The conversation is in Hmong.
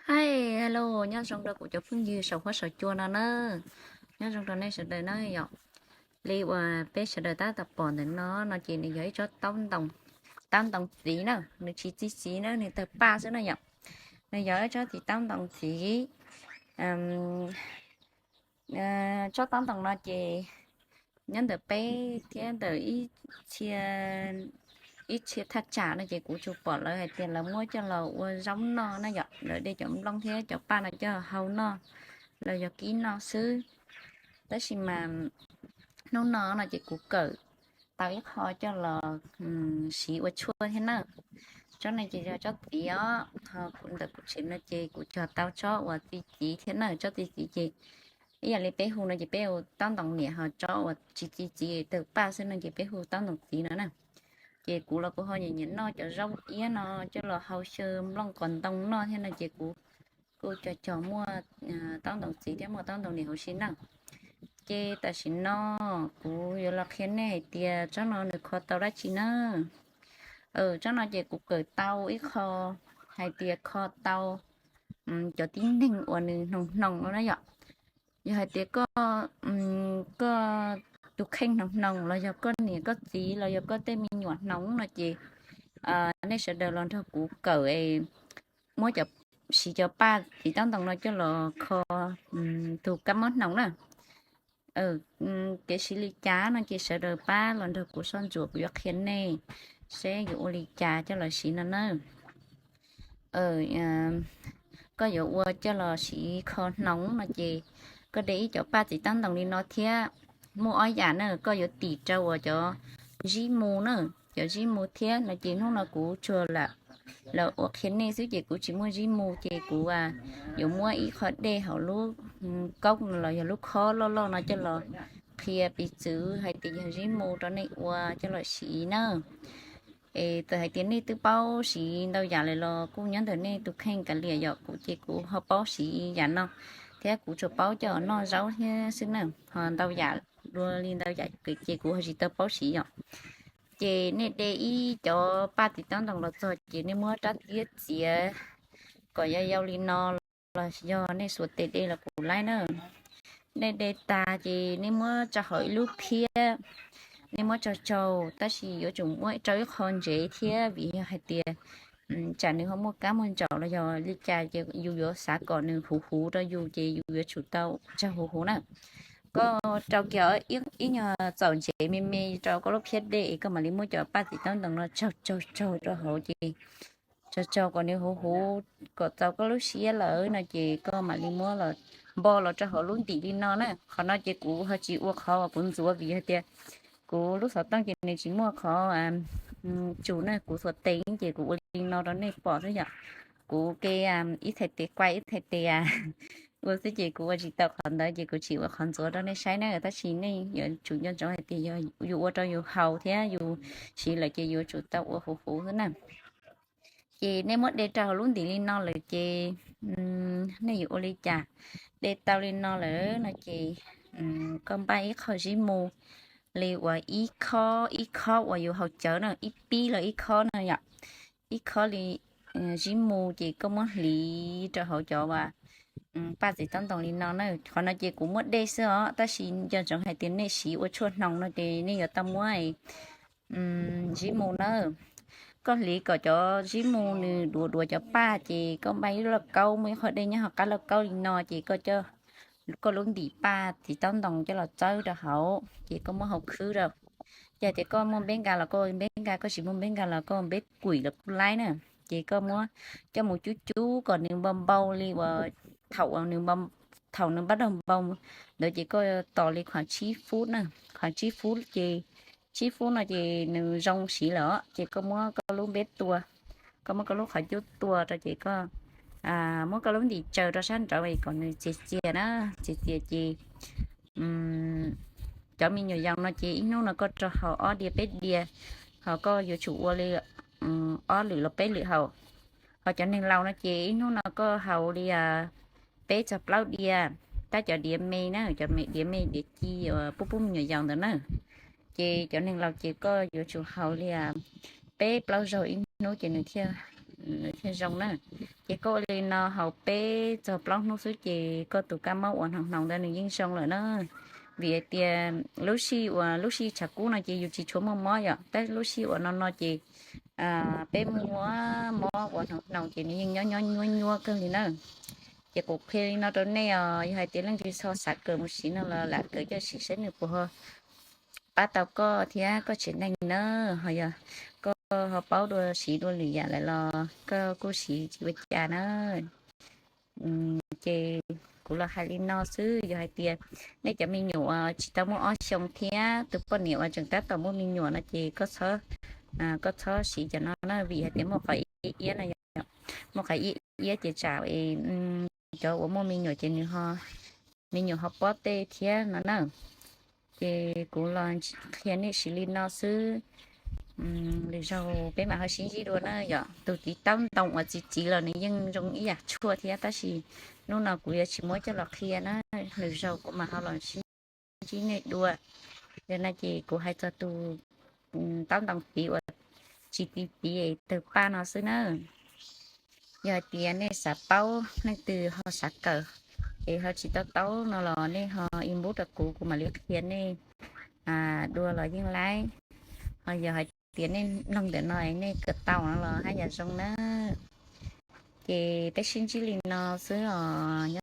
Hi, hello, nyob zoo rau kuv cov phooj ywg saum huab saum cua no na. Nyob zoo rau nej sawv daws na yom. Li uas peb sawv daws tab tom pom ntawm no no ces nws yog ib tsob taub ntoo, taub ntoo txiv na, nws tsis txi txiv na, nws tawg paj xwb na yom. Nws yog ib tsob txiv taub ntoo txiv. Tsob taub ntoo no ces nyob ntawm peb thiab ntawm ib txhia thaj tsam no ces kuv tsuas pom lawv hais tias lawv muab coj los ua zaub noj na yom, lawv de cov nplooj thiab cov paj no coj hau noj los yog kib noj xwb. Tab sis mas hnub no no ces kuv kawm tau ib qho coj los siv ua tshuaj thiab na. Tsob no ces yog tsob txiv os, ho kuv ntawm kuv tsev no ces kuv cog tau tsob uas txi txiv thiab na. Tsob txi txiv ces ib yam li peb hu no ces peb hu taub ntoo niam, ho tsob uas tsis txi txiv tawg paj xwb no ces peb hu taub ntoo txiv no na. Ces kuv los kuv ho nyiam nyiam noj cov zaub iab no coj los hau xyaw nplooj qos ntoo noj thiab no ces kuv kuj cog cog muaj taub ntoo txiv thiab muaj taub ntoo niam huv si na. Ces tam sim no kuv yuav los qhia nej hais tias tsob no nws kho tau dab tsi na. Tsob no ces kuv kawm tau ib qho hais tias kho tau cov tib neeg uas nws hnoos hnoos no na yom. Yog hais tias koj, koj tus kheej hnoos hnoos los yog koj niam koj txiv los yog koj tej me nyuam hnoos no ces nej sawv daws los nrog kuv kawm es muab cov, siv cov paj txiv taub ntoo no coj los kho tus kab mob hnoos na. Kev siv li cas no ces sawv daws pab los nrog kuv soj ntsuam, kuv yuav qhia nej seb yuav ua li cas coj los siv no na. Koj yuav ua coj los siv kho hnoos no ces koj de ib cov paj txiv taub ntoo li no thiab muaj ob yam na, koj yuav tim rau uas cov zib mu na, cov zib mu thiab no ces hnub no kuv tsuas lam ua qhia nej xwb ces kuv tsis muaj zib mu ces kuv yuav muab ib qho dej hauv lub kaub no los yog lub khob loj loj no coj los qhia piv txwv hais tias yog zib mu rau nej ua coj los siv na. Es txawm hais tias nej twb paub siv ntau yam lawm los kuj nyob ntawm nej tus kheej kav liam, yog kuv ces kuv ho paub siv yam no thiab kuv tsuas paub coj noj zaub thiab xwb na, ho ntau yam, dua li ntau yam ces kuv ho tsis tau paub siv yom. Ces nej de ib cov paj txiv taub ntoo los txog ces nej muab rab tiab txiav kom yau yau li no los yog nej xuas tes de los kuj laib na. Nej de tas ces nej muab tso hauv ib lub phiab, nej muab tso tsaug, tab sis yuav tsum muab rau ib qho ntsev thiab vim yog hais tias tsam nws ho muaj kab muaj ntsaum los yog li cas ces yus yuav xav kom nws huv huv rau yus ces yus yuav tsum tau tsaug huv huv na. Koj rau kiag ib nyuag txaum ntsev me me rau koj lub phiab dej es koj mam li muab cov paj txiv taub ntoo no tsaug tsaug tsaug rau hauv ces tsaug tsaug kom nws huv huv kom txaus koj lub siab lawm no ces koj mam li muab los npo los rau hauv lub ntim li no na. Qhov no ces kuv ho tsis ua qhov uas kuv ntxuav vim yog tias kuv lub xov tooj ces nws tsis muaj qhov tsum na, kuv xuas tes ces kuv ua li no rau nej pom xwb yom. Kuv ke ib txhais tes quaj ib txhais tes ua xwb ces kuv ua tsis tau qhov ntawd ces kuv tsis ua qhov ntxuav rau nej saib na, tab sis nej yuav tsum nco ntsoov hais tias yog yus ua rau yus haus thiab yus siv lawm ces yuav tsum tau ua huv huv xwb na. Ces nej muab de rau hauv lub ntim li no lawm ces nej yuav ua li cas? De tau li no lawm no ces koj npaj ib qho zib mu li uas ib khob, ib khob uas yus haus cawv na, ib pib los ib khob na yom, ib khob li zib mu ces koj muab hliv rau hauv cov uas paj txiv taub ntoo li no na. Qhov no ces kuv muab dej xwb os, tab sis nco ntsoov hais tias nej siv ua tshuaj hnoos no ces nej yuav tau muab zib mu na. Koj hliv kom cov zib mu nws duav duav cov paj ces koj npaj ib lub lauj kaub, muaj ib qho dej nyob hauv qab lauj kaub li no ces koj coj koj lub ntim paj txiv taub ntoo coj los txawb rau hauv ces koj muab hau khwb rau. Yog tias koj muaj npeb nkas los koj ua npeb nkas, koj tsis muaj npeb nkas los koj ua npeb kuim los kuj laib na. Ces koj muab coj mus cub cub kom nws npau npau li uas thaum uas nws, thaum nws npab daug npau ntawd ces koj tos li khuam tsib fub na, khuam tsib fub ces tsib fub no ces nws zoo siv lawm os, ces koj muab koj lub npeb tua, koj muab koj lub qhov cub tua rau ces koj muab koj lub ntim tsaws rau sab nraud kom nws txias txias na, txias txias ces cov me nyuam yaus no ces ib hnub no koj rau haus ob diav peb diav, ho koj yuav tsum ua li ob lwm los peb lwm haus. Ho cov neeg laus no ces ib hnub no koj haus li peb txog plaub diav, tab cov diav me na, cov diav me diav ci pub pub me nyuam yaus ntawd na, ces cov neeg laus ces koj yuav tsum haus li peb plaub zaug ib hnub ces nws thiaj zoo na. Ces koj ua li no hauv peb txog plaub hnub xwb ces koj tus kab mob uas hnoos hnoos ntawd nws yeej zoo lawm na. Vim hais tias lub sij uas lub sij tshav kub no ces yus tsis tshua muaj mob yom, tab lub sij uas no no ces peb muaj mob uas hnoos hnoos ces nws yeej nyob nyob nyuab nyuab kawg li na. Ces kuv qhia li no rau nej os, yog hais tias leej twg ho xav kawm mus siv no los lam kawm coj siv saib nws puas ho pab tau koj thiab koj tsev neeg na. Ho yog koj ho paub dua siv dua lwm yam lawm los koj kuj siv tsis ua cas na. Ces kuv los hais li no xwb, yog hais tias nej cov me nyuam uas tsis tau muaj ob xyoos thiab tus poj niam uas tseem tab tom muaj me nyuam no ces koj txhob siv cov no na, vim hais tias muaj qhov iab iab no yom, muaj qhov iab iab ces tsam cov uas muaj me nyuam ces nws me nyuam ho pob tej thiab no na. Ces kuv los qhia nej siv li no xwb, lwm zaug peb mam ho sib ntsib dua na yom. Tus txiv taub ntoo uas txiv txiv los nws yeej zoo ib yam tshuaj thiab, tab sis hnub no kuv yuav tsis muab coj los qhia na, lwm zaug kuv mam ho los sib ntsib nej dua. Yog no ces kuv hais txog tus taub ntoo txiv uas tsis txiv txiv tawg paj no xwb na. Yog hais tias nej xav paub, leej twg ho xav kawm es ho tsis tau taub no los nej ho inbox rau kuv, kuv mam li qhia nej dua los yeej laib. Ho yog hais tias nej mloog ntawm no nej kawm tau no los haj yam zoo na. Ces peb sib ntsib li no xwb os.